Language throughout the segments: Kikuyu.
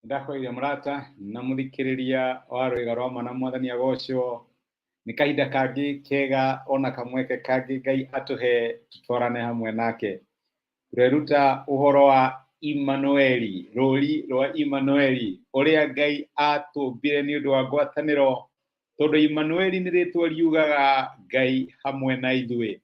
Ndakũgeithia mũrata na mũthikĩrĩria wa rwĩga rwa ma na Mwathani agocwo. Nĩ kahinda kangĩ kega ona kamweke kangĩ Ngai atũhe tũtwarane hamwe nake. Tũreruta ũhoro wa Imanueli, rũri rwa Imanueli, ũrĩa Ngai atũmbire nĩ ũndũ wa ngwatanĩro, tondũ Imanueli nĩ rĩtwa riugaga Ngai hamwe na ithuĩ.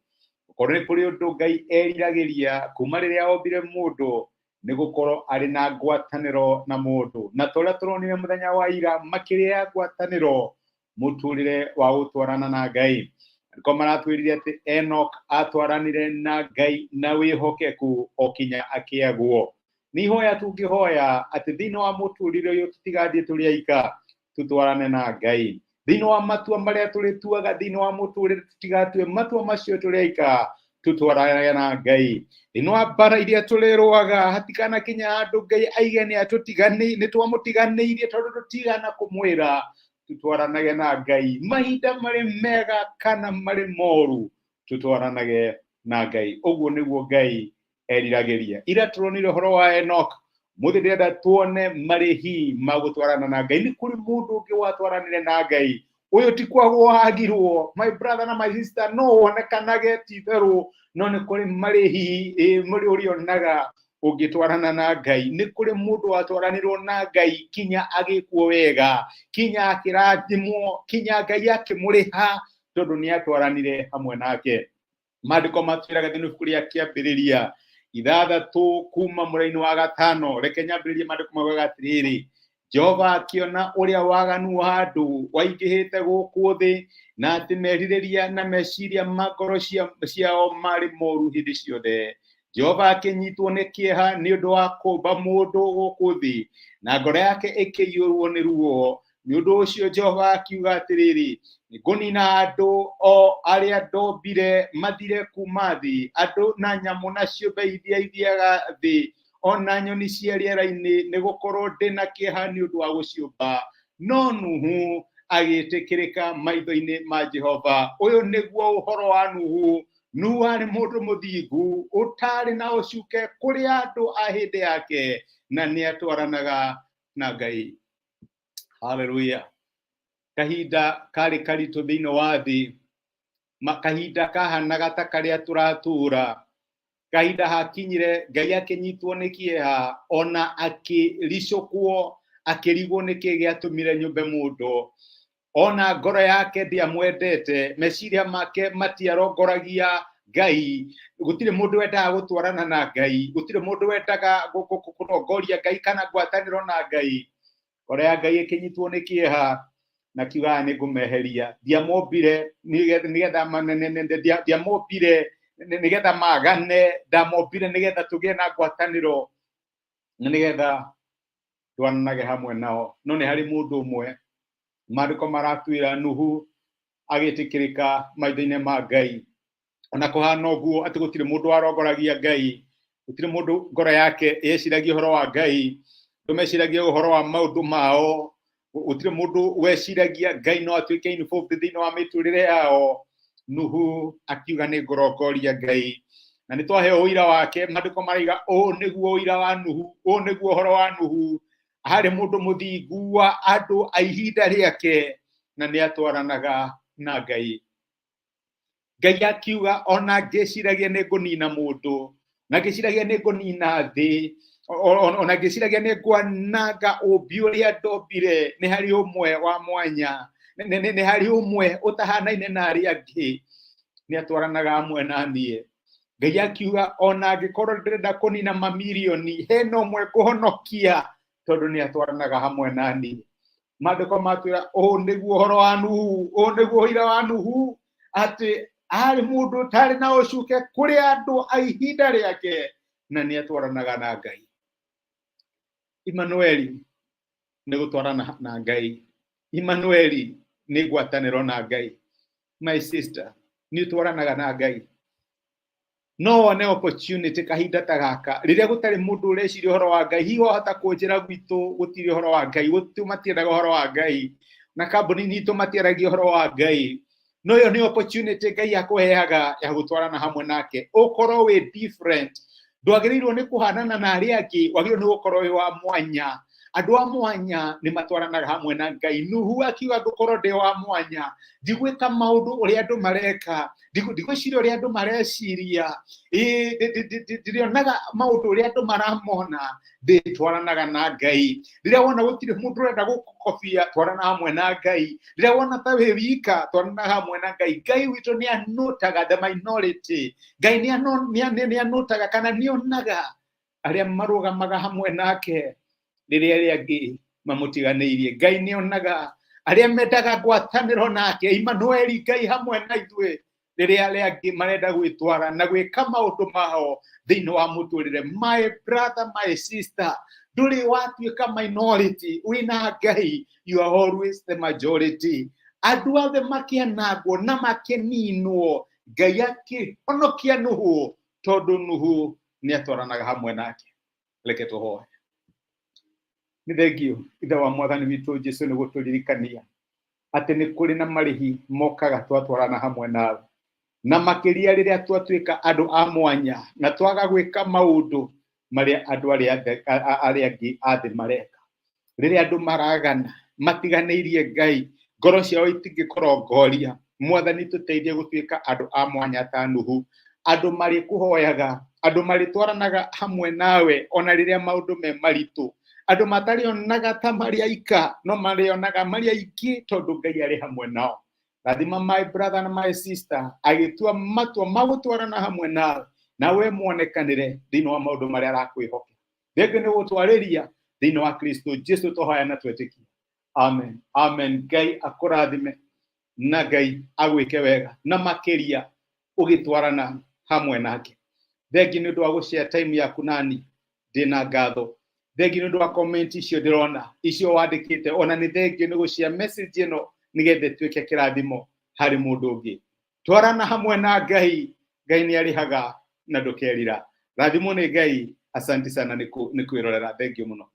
Okorwo nĩ kũrĩ ũndũ Ngai eriragĩria kuma rĩrĩa ombire mũndũ, nĩ gũkorwo arĩ na ngwatanĩro na mũndũ. Na ta ũrĩa tũronire mũthenya wa ira, makĩria ya ngwatanĩro, mũtũrĩre wa gũtwarana na Ngai. Andĩko maratwĩrire atĩ Enoch atwaranire na Ngai na wĩhokeku o kinya akĩagwo. Nĩ ihoya tũngĩhoya atĩ thĩinĩ wa mũtũrĩre ũyũ tũtigathiĩ tũrĩ aika, tũtwarane na Ngai. Thĩinĩ wa matua marĩa tũrĩtuaga thĩinĩ wa mũtũrĩre tũtigatue matua macio tũrĩ aika, tũtwarane na Ngai. Thĩinĩ wa mbara iria tũrĩrũaga hatikanakinya handũ Ngai aige nĩ atũtiganĩ, nĩ twamũtiganĩirie tondũ tũtigana kũmwĩra tũtwaranage na Ngai mahinda marĩ mega kana marĩ moru, tũtwaranage na Ngai. Ũguo nĩguo Ngai eriragĩria. Ira tũronire ũhoro wa Enoch, mũthĩ ndĩrenda tuone marĩhi ma gũtwarana na Ngai. Nĩ kũrĩ mũndũ ũngĩ watwaranire na Ngai, ũyũ ti kwagwo wagirwo, my brother na my sister, no wonekanage ti itherũ, no nĩ kũrĩ marĩhi mũrĩ ũrĩonaga ũngĩtwarana na Ngai. Nĩ kũrĩ mũndũ watwaranirwo na Ngai kinya agĩkwo wega, kinya akĩrathimwo, kinya Ngai akĩmũrĩha tondũ nĩ atwaranire hamwe nake. Maandĩko matwĩraga thĩinĩ wa ibuku rĩa Kĩambĩrĩria 6 kuma mũraini wa 5. Reke nyambĩrĩrie. Maandĩko maugaga atĩrĩrĩ, Jehova akĩona ũrĩa waganu wa andũ waingĩhĩte gũkũ thĩ, na atĩ merirĩria na meciria ma ngoro ciao marĩ moru hĩndĩ ciothe. Jehova akĩnyitwo nĩ kĩeha nĩ ũndũ wa kũmba mũndũ gũkũ thĩ, na ngoro yake ĩkĩiyũrwo nĩ ruo. Nĩ ũndũ ũcio Jehova akiuga atĩrĩrĩ, nĩngũnina andũ o arĩa ndombire mathire kuma thĩ, andũ na nyamũ na ciũmbe iria ithiaga thĩ, ona nyoni cia rĩera-inĩ, nĩ gũkorwo ndĩ na kĩeha nĩ ũndũ wa gũciũmba. No Nuhu agĩtĩkĩrĩka maitho-inĩ ma Jehova. Ũyũ nĩguo ũhoro wa Nuhu. Nuhu arĩ mũndũ mũthingu ũtarĩ na ũcuke kũrĩ andũ a hĩndĩ yake, na nĩ atwaranaga na Ngai. Haleluya. Kahinda karĩ karitũ thĩinĩ wa thĩ, kahinda kahanaga ta karĩa tũratũra, kahinda hakinyire Ngai akĩnyitwo nĩ kĩeha, ona akĩricũkwo, akĩrigwo nĩkĩ gĩatũmire nyũmbe mũndũ. Ona ngoro yake ndĩamwendete, meciria make matiarongoragia Ngai. Gũtirĩ mũndũ wendaga gũtwarana na Ngai, gũtirĩ mũndũ wendaga kũrongoria Ngai kana ngwatanĩro na Ngai. Ngoro ya Ngai ĩkĩnyitwo nĩ kĩeha na kiuga nĩ ngũmeheria. Ndiamombire nĩgetha ndiamombire nĩgetha magane, ndamombire nĩgetha tũgĩe na ngwatanĩro na nĩgetha twaranage hamwe nao. No nĩ harĩ mũndũ ũmwe, maandĩko maratwĩra Nuhu agĩtĩkĩrĩka maitho-inĩ ma Ngai. Ona kũhana ũguo atĩ gũtirĩ mũndũ warongoragia Ngai, gũtirĩ mũndũ ngoro yake yeciragia ũhoro wa Ngai, andũ meciragia ũhoro wa maũndũ mao, gũtirĩ mũndũ weciragia Ngai no atuĩke involved thĩinĩ wa mĩtũrĩre yao. Nuhu akiuga nĩ ngũrongoria Ngai, na nĩ twaheo ũira wake. Maandĩko maraiga ũũ nĩguo ũira wa Nuhu, ũũ nĩguo ũhoro wa Nuhu, arĩ mũndũ mũthingu wa andũ a ihinda rĩake, na nĩ atwaranaga na Ngai. Ngai akiuga ona ngĩciragia nĩ ngũnina mũndũ, na ngĩciragia nĩ ngũnina thĩ, ona ngĩciragia nĩ ngwananga ũmbi ũrĩa ndombire, nĩ harĩ ũmwe wa mwanya, nĩ harĩ ũmwe ũtahanaine na arĩa angĩ, nĩ atwaranaga hamwe na niĩ. Ngai akiuga ona angĩkorwo ndĩrenda kũnina mamirioni, hena ũmwe ngũhonokia tondũ nĩ atwaranaga hamwe na niĩ. Maandĩko matwĩra ũũ nĩguo ũhoro wa Nuhu, ũũ nĩguo ũira wa Nuhu, atĩ arĩ mũndũ ũtarĩ na ũcuke kũrĩ andũ a ihinda rĩake, na nĩ atwaranaga na Ngai. Imanueli nĩ gũtwarana na Ngai. Imanueli nĩ ngwatanĩro na Ngai. My sister, nĩ ũtwaranaga na Ngai? No wone opportunity kahinda ta gaka rĩrĩa gũtarĩ mũndũ ũreciria ũhoro wa Ngai. Hihi wahota kũnjĩra gwitũ gũtirĩ ũhoro wa Ngai, gũtũ matiendaga ũhoro wa Ngai, na kambuni-inĩ itũ matiaragia ũhoro wa Ngai. No ĩyo nĩ opportunity Ngai akũheaga ya gũtwarana hamwe nake, ũkorwo wĩ different. Ndwagĩrĩirwo nĩ kũhanana na arĩa angĩ, wagĩrĩirwo nĩ gũkorwo wĩ wa mwanya. Andũ a mwanya nĩ matwaranaga hamwe na Ngai. Nuhu akiuga ngũkorwo ndĩ wa mwanya, ndigwĩka maũndũ ũrĩa andũ mareka, ndigwĩciria ũrĩa andũ mareciria, ndĩrĩonaga maũndũ ũrĩa andũ maramona, ndĩtwaranaga na Ngai. Rĩrĩa wona gũtirĩ mũndũ ũrenda gũkũkobia, twarana hamwe na Ngai. Rĩrĩa wona ta wĩ wika, twarana hamwe na Ngai. Ngai witũ nĩ anũtaga the minority. Ngai nĩ anũtaga kana nĩ onaga arĩa marũgamaga hamwe nake rĩrĩa arĩa angĩ mamũtiganĩirie. Ngai nĩ onaga arĩa mendaga ngwatanĩro nake, Imanueli, Ngai hamwe na ithuĩ, rĩrĩa arĩa angĩ marenda gwĩtwara na gwĩka maũndũ mao thĩinĩ wa mũtũrĩre. My brother, my sister, ndũrĩ watuĩka minority, wĩna Ngai, you are always the majority. Andũ othe makĩanangwo na makĩninwo, Ngai akĩhonokia Nuhu tondũ Nuhu nĩ atwaranaga hamwe nake. Reke tũhoe. Nĩ thengio Ithe wa Mwathani witũ Jesu nĩ gũtũririkania atĩ nĩ kũrĩ na marĩhi mokaga twatwarana hamwe nawe, na makĩria rĩrĩa twatuĩka andũ a mwanya na twaga gwĩka maũndũ marĩa andũ arĩa angĩ a thĩ mareka. Rĩrĩa andũ maragana matiganĩirie Ngai, ngoro ciao itingĩkũrongoria. Mwathani, tũteithie gũtuĩka andũ a mwanya ta Nuhu, andũ marĩkũhoyaga, andũ marĩtwaranaga hamwe nawe ona rĩrĩa maũndũ me maritũ, andũ matarĩonaga ta marĩ aika, no marĩonaga marĩ aingĩ tondũ Ngai arĩ hamwe nao. Rathima my brother na my sister agĩtua matua ma gũtwarana hamwe nawe, nawe muonekanĩre thĩinĩ wa maũndũ marĩa arakwĩhoka. Thengio nĩ gũtwarĩria thĩinĩ wa Kristo Jesu tũhoya na twetĩkia. Amen. Amen. Ngai akũrathime na Ngai agwĩke wega na makĩria ũgĩtwarana hamwe nake. Thengi nĩ ũndũ wa gũshare time yaku nani, ndĩna ngatho. Thengi nĩ ũndũ wa comment icio ndĩrona, icio wandĩkĩte, ona nĩ thengi nĩ gũshare message ĩno nĩgetha ĩtuĩke kĩrathimo harĩ mũndũ ũngĩ. Twarana hamwe na Ngai, Ngai nĩ arĩhaga na ndũkerira. Rathimwo nĩ Ngai. Asante sana nĩ kwĩrorera, thengio mũno.